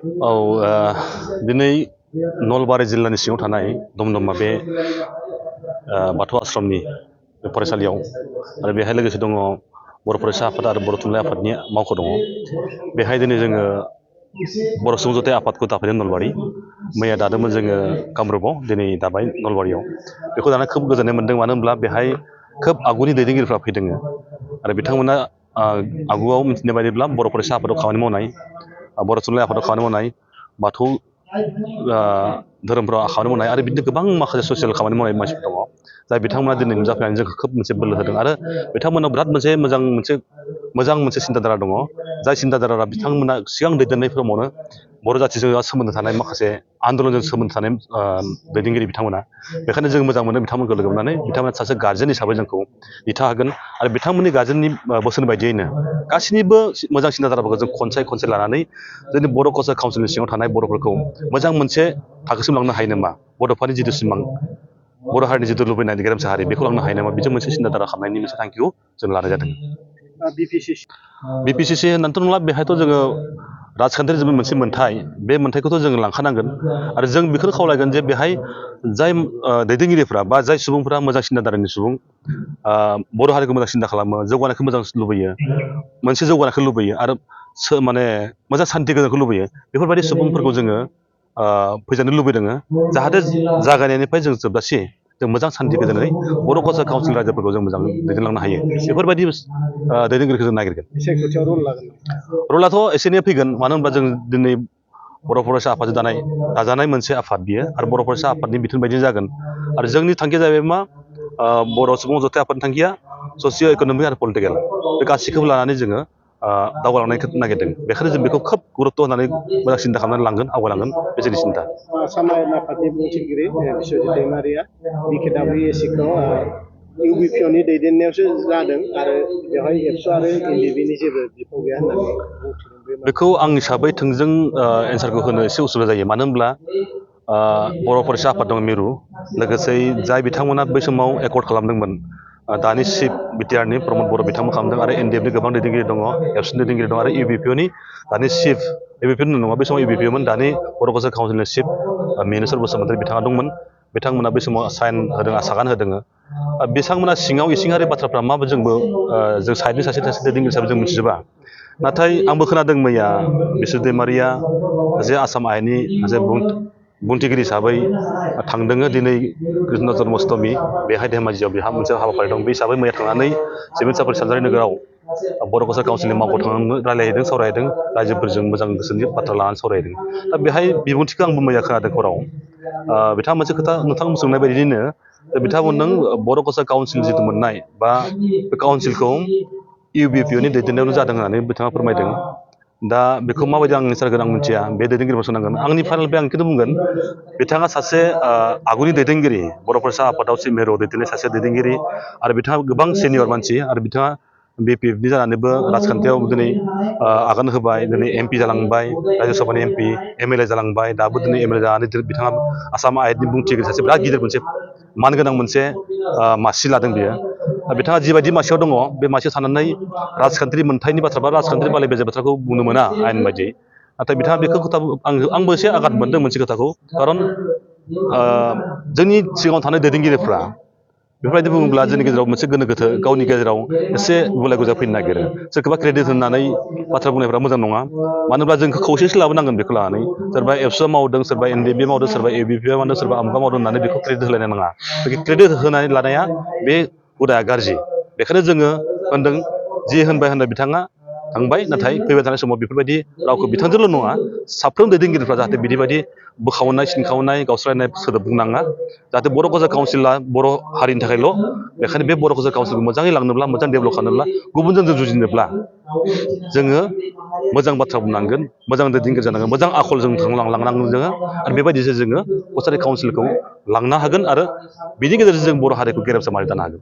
औ दिनै नलबारि जिल्लानि सिङाव थानाय दमदमा बे बाथौ आश्रमनि फरायसालियाव आरो बेहाय लोगोसे दङ बर' फरायसा आफाद आरो बर' थुनलाइ आफादनि मावख' दङ। बेहाय दिनै जोङो बर' सुबुं जथाय आफादखौ दाफैदों नलबारि। मैया दादोंमोन जोङो कामरुपाव, दिनै दाबाय नलबारियाव। बेखौ दाना खोब गोजोननाय मोनदों, मानो होनब्ला बेहाय खोब आगुनि दैदेनगिरिफ्रा फैदों आरो बिथांमोना आगुआव मिथिनाय बायदिब्ला बर' फरायसा आफादाव खामानि मावनाय, बर' थुनलाइ आफादाव खामानि मावनाय, बाथौ धोरोमफ्राव खामानि मावनाय आरो बिदिनो गोबां माखासे ससियेल खामानि मावनाय मानसिफोर दङ, जाय बिथांमोना दिनै नुजाफैनानै जोंखौ खोब मोनसे बोलो होदों आरो बिथांमोनाव बिराद मोजां मोनसे सिन्ताधारा दङ। जाय सिन्ताधारा बिथांमोना सिगां दैदेननाय समावनो बर' जाथिजों सोमोन्दो थानाय माखासे आन्दलनजों सोमोन्दो थानाय दैदेनगिरि बिथांमोना। बेखायनो जों मोजां मोनो बिथांमोनखौ लोगो मोननानै। बिथांमोना सासे गार्जेन हिसाबै जोंखौ दिथा होगोन आरो बिथांमोननि गार्जेननि बोसोन बायदियैनो गासैनिबो मोजां सिन्ताधाराफोरखौ जों खनसाय लानानै जोंनि बर' कालचार काउन्सिलनि सिङाव थानाय बर'फोरखौ मोजां मोनसे थाखोसिम लांनो हायो नामा, बड'फानि जिथु सिमां, बर' हारिनि जिथु लुबैनाय गेरेमसा हारि, बेखौ लांनो हायो नामा, बिजों मोनसे सिन्ताधारा खालामनायनि मोनसे थांखिखौ जों लानाय जादों। बिपिसिसि होननानैथ' नंला, बेहायथ' जोङो राजखान्थियारि जोंनि मोनसे मोन्थाय, बे मोन्थायखौथ' जोङो लांखानांगोन आरो जों बेखौनो खावलायगोन जे बेहाय जाय दैदेनगिरिफ्रा बा जाय सुबुंफ्रा मोजां सिन्ताधारानि सुबुं, बर' हारिखौ मोजां सिन्ता खालामो, जौगानायखौ मोजां लुबैयो, मोनसे जौगानायखौ लुबैयो आरो माने मोजां सान्थि गोजोनखौ लुबैयो, बेफोरबायदि सुबुंफोरखौ जोङो फैजानो लुबैदों, जाहाथे जागायनायनिफ्राय जों जोबजासे जों मोजां सान्थि गोजोनै बर' कालचार काउन्सिल रायजोफोरखौ जों मोजां दैदेनलांनो हायो, बेफोरबायदि दैदेनगिरिखौ जों नागिरगोन। रलाथ' एसे एनै फैगोन, मानो होनब्ला जों दिनै बर' फरायसा आफादजों दाजानाय मोनसे आफाद बियो आरो बर' फरायसा आफादनि बिथोन बायदि जागोन आरो जोंनि थांखिया जाहैबाय मा, बर' सुबुं जथाय आफादनि थांखिया ससिय' इक'नमिक आरो पलिटिकेल, बे गासैखौबो लानानै जोङो दावगालांनायखौ नागिरदों। बेखायनो जों बेखौ खोब गुरुत्त' होनानै मोजां सिन्था खालामनानै लांगोन, आवगायलांगोन, बे जोंनि सिन्था। आसाम आयेन आफादनि बुंथिगिरि बिस्वजित दैमारिया बिकेडब्लिउएसिखौ इउबिपिअनि दैदेननायावसो जादों आरो बेवहाय एबसु आरो एनडिबिनि जेबो बिफाव गैया होननानै बुंथिदों। बेखौ आं हिसाबै थोंजों एन्सारखौ होनो एसे उसुबिदा जायो, मानो होनब्ला बर' फरायसा आफाद दं मिरु, लोगोसे जाय बिथांमोना बै समाव एकर्ड खालामदोंमोन, दानि चिफ बिटिआरनि प्रमद बर' बिथांमोन खालामदों आरो एनडिएफनि गोबां दैदेनगिरि दङ, एबसुनि दैदेनगिरि दङ आरो इउबिपिअनि दानि चिफ, इउबिपिअनि नङा बे समाव इउबिपिअमोन, दानि बर' कालचार काउन्सिलनि चिफ मिनेस्वर बसुमतारी बिथाङा दंमोन। बिथांमोना बे समाव साइन होदों, आसागान होदों। बिथांमोना सिङाव इसिङारि बाथ्राफ्रा मा, जोंबो जों साइडनि सासे दैदेनगिरि हिसाबै जों मिथिजोबा। नाथाय आंबो खोनादों मैया बिस्वजित दैमारिया जे आसाम आयेननि जे बुंथिगिरि हिसाबै थांदों दिनै कृष्ण जन्माष्टमि, बेहाय धेमाजियाव बेहा मोनसे हाबाफारि दं, बे हिसाबै मैया थांनानै सिभिल साप्लाइ सानजारि नोगोराव बर' कालचार काउन्सिलनि मावख' थांनानै रायज्लायहैदों, सावरायहैदों, रायजोफोरजों मोजां गोसोनि बाथ्रा लानानै सावरायदों। दा बेहाय बिबुंथिखौ आंबो मैया खोनादों हराव। बिथाङा मोनसे खोथा नोंथां सोंनाय बायदियैनो बिथांमोनजों बर' कालचार काउन्सिल जिथु मोननाय बा बे काउन्सिलखौ इउबिपिअनि दैदेननायावनो जादों होननानै बिथाङा फोरमायदों। दा बेखौ माबायदि आं एन्सार होगोन आं मिथिया, बे दैदेनगिरिखौ सोंनांगोन। आंनि फाइनालनिफ्राय आं बेखौनो बुंगोन, बिथाङा सासे आगुनि दैदेनगिरि, बर' फरायसा आफादाव मिरुआव दैदेननाय सासे दैदेनगिरि आरो बिथाङा गोबां सिनियर मानसि आरो बिथाङा बिपिएफनि जानानैबो राजखान्थियाव दिनै आगान होबाय, दिनै एमपि जालांबाय, रायजो सभानि एमपि, एमएलए जालांबाय, दाबो दिनै एमएलए जानानै बिथाङा आसाम आयेननि बुंथिगिरि सासे बिराद गिदिर मोनसे मानगोनां मोनसे मासि लादों बियो। बिथाङा जिबायदि मासियाव दङ, बे मासियाव थानानै राजखान्थिनि मोन्थायनि बाथ्रा बा राजखान्थिनि बाले बेजे बाथ्राखौ बुंनो मोना आयेन बायदियै। नाथाय बिथाङा बेखौ खोथा आंबो एसे आघात मोनदों मोनसे खोथाखौ, खारन जोंनि सिगाङाव थानाय दैदेनगिरिफ्रा बेफोरबायदि बुङोब्ला जोंनि गेजेराव मोनसे गोनो गोथो, गावनि गेजेराव एसे गुलाय गुजाय फैनो नागिरो। सोरखौबा क्रेडिट होनानै बाथ्रा बुंनायफ्रा मोजां नङा, मानो होनब्ला जोंखौ खौसेसो लाबोनांगोन बेखौ लानानै। सोरबा एबसुआ मावदों, सोरबा एनडिएफबि मावदों, सोरबा इउबिपिआ मावदों, सोरबा आमुगा मावदों होननानै बेखौ क्रेडिट होलायनो नाङा। क्रेडिट होनानै लानाया बे हुदाया गाज्रि। बेखायनो जोङो होनदों, जि होनबाय बिथाङा थांबाय, नाथाय फैबाय थानाय समाव बेफोरबायदि रावखौ बिथांजोंल' नङा, साफ्रोम दैदेनगिरिफ्रा जाहाथे बिदिबायदि बोखावनाय, सिनखावनाय, गावस्रायनाय सोदोब बुंनाङा, जाहाथे बर' कालचार काउन्सिला बर' हारिनि थाखायल'। बेखायनो बे बर' कालचार काउन्सिलखौ मोजाङै लांनोब्ला, मोजां डेभेलप खालामनोब्ला, गुबुनजों जों जुजिनोब्ला जोङो मोजां बाथ्रा बुंनांगोन, मोजां दैदेनगिरि जानांगोन, मोजां आखलजों लांनांगोन जोङो आरो बेबायदिसो जोङो कालचार काउन्सिलखौ लांनो हागोन आरो बेनि गेजेरजों जों बर' हारिखौ गेरेमसा मावना दानो हागोन।